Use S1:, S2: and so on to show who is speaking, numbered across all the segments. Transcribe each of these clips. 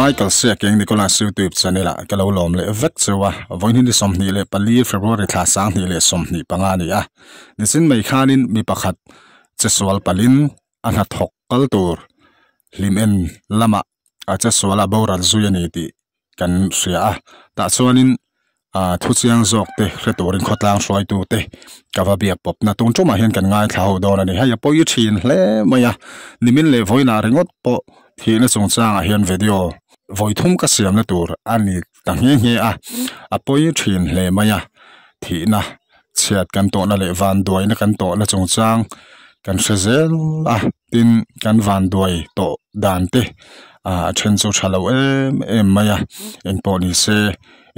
S1: Michael Siaking Nicholas YouTube channel ah ka lo lawm leh vek cheu a, vawiin ni 24 February thla 2025 a ni a. Nichin mai khanin mi pakhat chesual palin a hnathawk kal tur hlim en lamah a chesual a boral zui a ni tih kan hria a. Tah chuanin ah thu chiang zawk te hre turin khawtlang hruaitu te ka va biak pawp na tun tumah hian kan ngaithla ho dawn a ni. Hei a pawi thin hle mai a, nimin leh vawiinah ringawt pawh thihna chungchangah hian video vawi thum ka siamna tur a ni ta nghe nghe a, a pawi thin hle mai a, thihna chhiat kan tawhna leh vanduaina kan tawhna chungchang kan hre zel a, tin kan vanduai tawh dan te ah a then chu tha lo em em mai a, engpawh ni se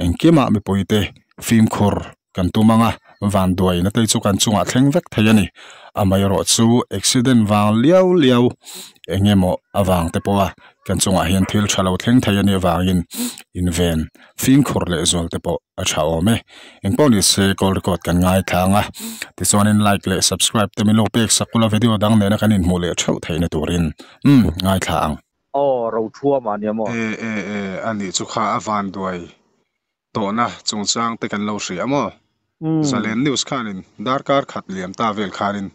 S1: engkimah mipui te fimkhur kan tum ang a, vanduaina te chu kan chungah thleng vek thei a ni. Amaherawh chu accident vang liau liau eng emaw avang te pawha kan chungah hian thil tha lo thleng thei a nih avangin inven fimkhur leh zual te pawh a tha awm e. Engpawh ni se call record kan ngaithlang a, tichuanin like leh subscribe te min lo pek sak ula video dang nena kan inhmuh leh theuh theihna turin umm ngaithla ang.
S2: Aw Rothua mah nia maw?
S1: E e e a nih chu kha a vanduai tawhna chungchang te kan lo hria maw? Zalen News khanin darkar khat liam ta vel khanin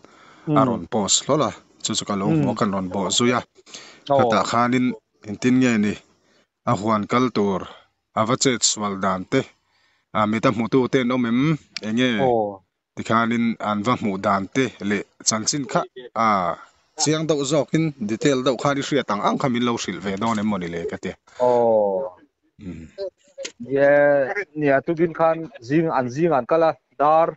S1: a rawn post hlawl a, chu chu ka lo hmu a kan rawn bawh zui a, khatah khanin engtin nge ni a huan kal tur a va chet sual dan te a mit a hmutu te an awm em enge Tikhanin an va hmuh dan te leh chanchin kha a chiang deuh zawkin detail deuh khan i hriat ang ang kha min lo hrilh ve dawn em mawni le ka ti.
S2: Aw. Nia, nia tukin khan zing an zing an kal a, dar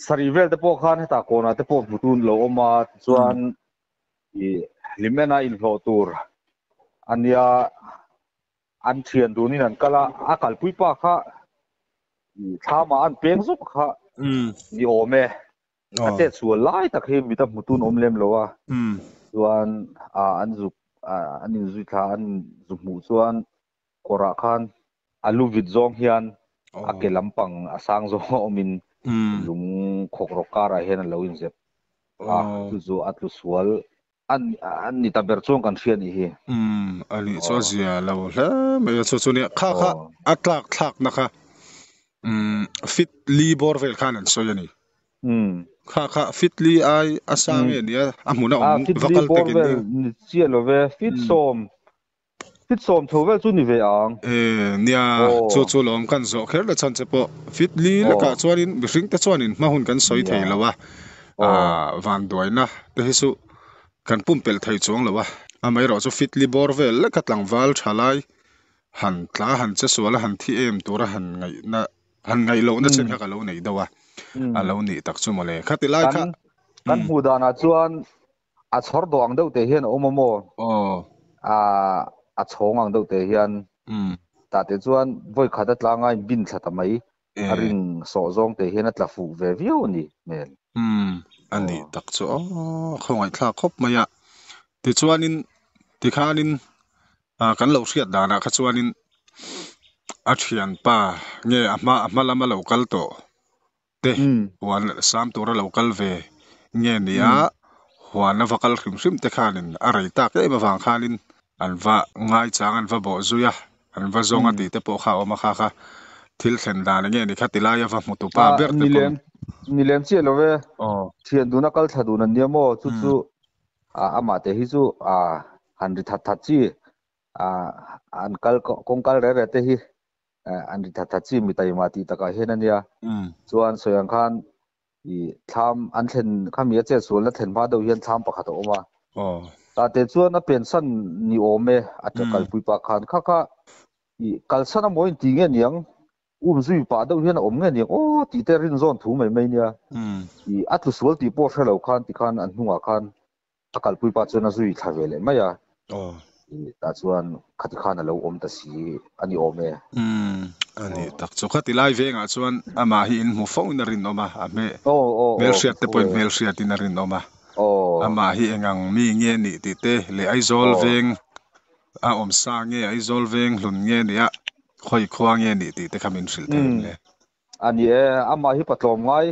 S2: sarih vel te pawh khan hetah kawnah te pawh hmutu an lo awm a, tichuan i hlimena inhlawh tur a nia. An thian dunin an kal a, a kalpui pa kha thlamah an peng zawk kha ni awm e. A chet sual lai tak hi mit a hmu tun awm lem lo a. Chuan an zuk an inzui thla an zu hmuh chuan kawrah khan a lu vit zawng hian a ke lampang a sang zawng a awmin lung khawk rawk karah hian a lo inzep a, chu chu a tlu sual An an ni ta ber chuan kan hria nih hi.
S1: Umm a nih chu a zia lo hle mai a chu chu nia kha kha a tlak thlak na kha umm fit li bawr vel khan an sawi a ni.
S2: Umm.
S1: Kha kha fit li ai a sang nge nia a hmun a awm
S2: va kal tek in nia. Ni chiah lo ve fit sawm fit sawm tho vel chu ni ve ang.
S1: E nia chu chu lawm kan zawh kher la chhan che pawh fit li lakah chuanin mihring te chuanin hma hun kan sawi thei lo a vanduaina te hi chu kan pumpelh thei chuang lo a amaherawh chu fit li bawr vel leka tlangval tha lai han tla han che sual a han thi em tura han ngaihna han ngaih lohna chin kha ka lo nei deuh a a lo nih tak chu mawle khati lai kha
S2: kan hmuh danah chuan A chhawr dawh ang deuh teh hian a awm a maw?
S1: Aw.
S2: A a chhawng ang deuh teh hian.
S1: Umm.
S2: Tah teh chuan vawi khat a tlanga in bin thla ta mai. A ring sawh zawng teh hian a tla fuh ve viau a ni hmel.
S1: Umm. A nih tak chu aw khawngaihthlak khawp mai a. Tichuanin tikhanin ah kan lo hriat danah kha chuanin a thianpa nge a hma a hma lama lo kal tawh te huan sam tura lo kal ve nge ni a, huan a va kal hrim hrim te khanin a rei tak em avang khanin an va ngaichang an va bawh zui a, an va zawng a tih te pawh kha a awm a kha kha thil thlen dan enge ni kha ti lai a va hmu tu pa ber te pawn.
S2: Ni lem chiah lo ve, thian dun a kal thla dun an nia maw chu chu amah te hi chu han ri that that chi an kal kawng kal reh reh te hi an ri that that chi mi taima tih takah hian a nia. Chuan sawi ang khan i thlam an thlen khami a chetsualna thlen hma deuh hian thlam pakhat a awm a. Tah te chuan a pensan ni awm e a kalpui pah khan kha kha i kalsan a maw in ti nge niang um zui pah deuh hian a awm nge niang aw tih te rin zawn thu mai mai nia. I a tlu sual tih pawh hre lo khan tikhan an hnungah khan A kalpui pa chuan a zui thla ve leh mai a.
S1: Aw.
S2: Tah chuan khati khan a lo awm ta si a ni awm e.
S1: Umm, a ni tak chu. Khati lai vengah chuan amah hi in hmu fo in a rinawm a, a hmel hmelhriat te pawhin hmelhriat in a rinawm a. Amah hi eng ang mi nge nih tih te leh Aizawl veng a awm sa nge Aizawl veng hlun nge nih a, khawi khua nge nih tih te kha min hrilh thei em le?
S2: A ni e, amah hi patlawm ngai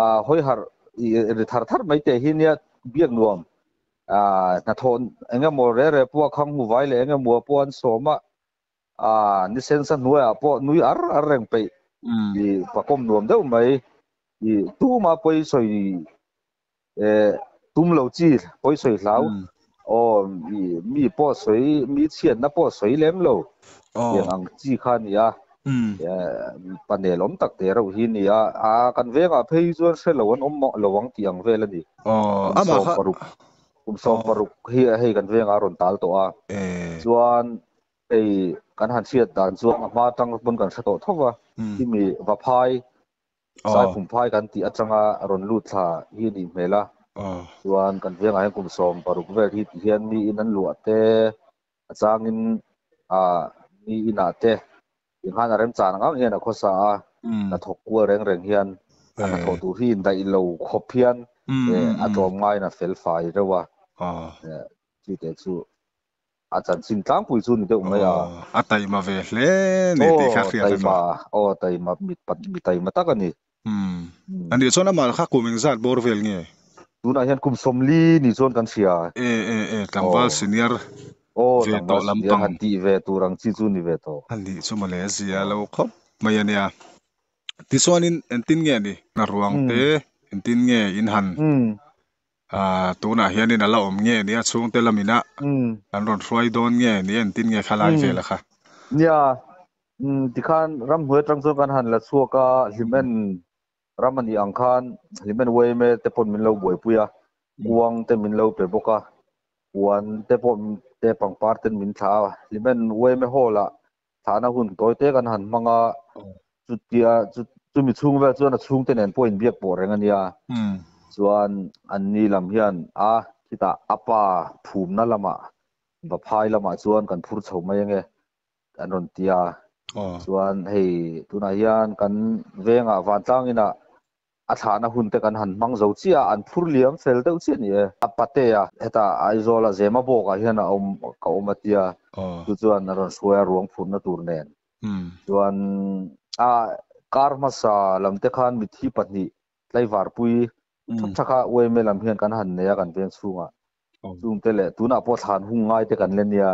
S2: a hawi harh i ri thar thar mai teh hi nia biak nuam a hnathawh eng emaw reh reh pawh a khang hmu vai leh eng emaw pawh an sawm a. A ni sen sa hnuaiah pawh nui ar ar reng peih i pakawm nuam deuh mai i tuma pawi sawi eh tum lo chi pawi sawi hlau aw i mi pawh sawi mi chhiatna pawh sawi lem lo tiang ang chi kha a ni a panel awm tak te reuh hi a ni a a kan vengah phei chuan hre lo an awm lo ang tih ang vel a ni kum sawm paruk kum sawm paruk hi hei kan vengah a rawn tal tawh a chuan hei kan han hriat dan chuan a hma atang pawn kan hre tawh tho va khimi vaphai Saiphumphai kan tih atanga rawn lut thla hi a nih hmel a, chuan kan vengah hian kum 60 vel hi ti hian mi in an luah te, a changin ah mi inah te tinghan a remchan ang ang hian a khawsa a, hnathawk kual reng reng hian a hnathawh tur hi indaih lo khawp hian a tlawm ngaiin a fel fai reuh a, chuteh chu A chanchin tlangpui chu ni deuh mai a.
S1: A taima ve hle ni tih kha hriat a
S2: nuam. Aw taima mi taima tak a ni.
S1: A nih chuan amah kha kum engzat bawr vel nge?
S2: Tunah hian kum 40 ni chuan kan hria.
S1: E e e tlangval senior ve tawh lampang. Aw tlangval senior
S2: han tih ve tur ang chi chu ni ve tawh.
S1: A nih chu mawle a zia lo khawp mai a nia. Tichuanin engtin nge ni? Hna ruang te engtin nge in han Aaa tunah hianin a la awm nge nia chhungte lamina an rawn hruai dawn nge nia engtin nge kha lai vel a kha.
S2: Nia, tikhan ramhnuai atang chuan kan han la chhuak a, Hlimen ram a nih ang khan Hlimen yma te pawn min lo buaipui a, kuang te min lo pe bawk a, puan te pawh te pangpar ten min thlah a, Hlimen yma hall ah thlahna hun tawi te kan han hmang a, chutia chumi chhung vel chuan a chhungte nen pawh inbiak pawh reng a nia. Chuan anni lam hian a khitah a pa phumna lamah Vaphai lamah chuan kan phur chho mai ange an rawn ti a. Chuan hei tunah hian kan vengah vantlang inah A thlahna hun te kan han hmang zo chiah a, an phur liam fel deuh chiah a ni e. A patea hetah Aizawla Zema bawkah hian a awm ka awm a tia, chu chuan a rawn hruai a ruang phurna tur nen. Chuan a kar hmasa lam te khan mithi pahnih tlaivarpui thak thak a yma lam hian kan han nei a kan veng chhungah. Chungte leh tunah pawh thlan hung ngai te kan la nia.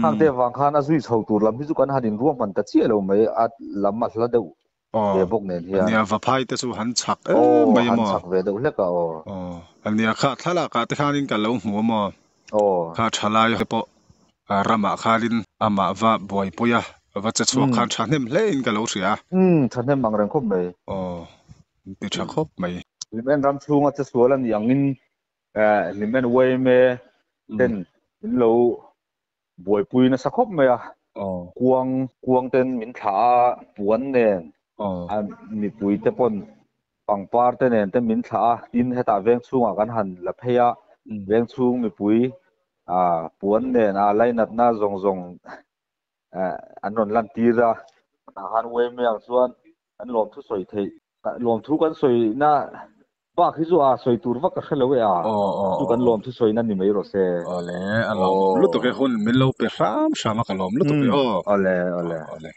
S2: Hangte vang khan a zui chho tur lam hi chu kan han inruahman ta chiah lo mai, a lam a hla deuh ve bawk nen hian.
S1: Nia Vaphai te chu han chhak em mai
S2: maw? Aw, han chhak ve deuh hlek a aw.
S1: Aw, ania kha thlalak ah te khanin ka lo hmu a maw?
S2: Aw.
S1: Kha thalai te pawh ramah khanin amah va buaipui a, va che chhuak khan thahnem hle in ka lo hria a.
S2: Umm, thahnem ang reng khawp mai.
S1: Aw, ti tha khawp mai.
S2: Hlimen ram chhunga che sual a nih angin Hlimen yma ten min lo buaipui nasa khawp mai a, kuang kuang ten min thlah a, puan nen a mipui te pawn pangpar te nen te min thlah a, tin hetah veng chhungah kan han la phei a, veng chhung mipui puan nen a lainatna zawng zawng an rawn lan tir a, tah khan yma ang chuan kan lawmthu sawi theih lawmthu kan sawina Bak hi chu a sawi tur vak ka hre lo e a, chu kan lawmthu sawina ni mai rawh se.
S1: Awle, a lawm lutuk e hun min lo pe hram hram a ka lawm lutuk e aw.
S2: Awle, awle.
S1: Awle.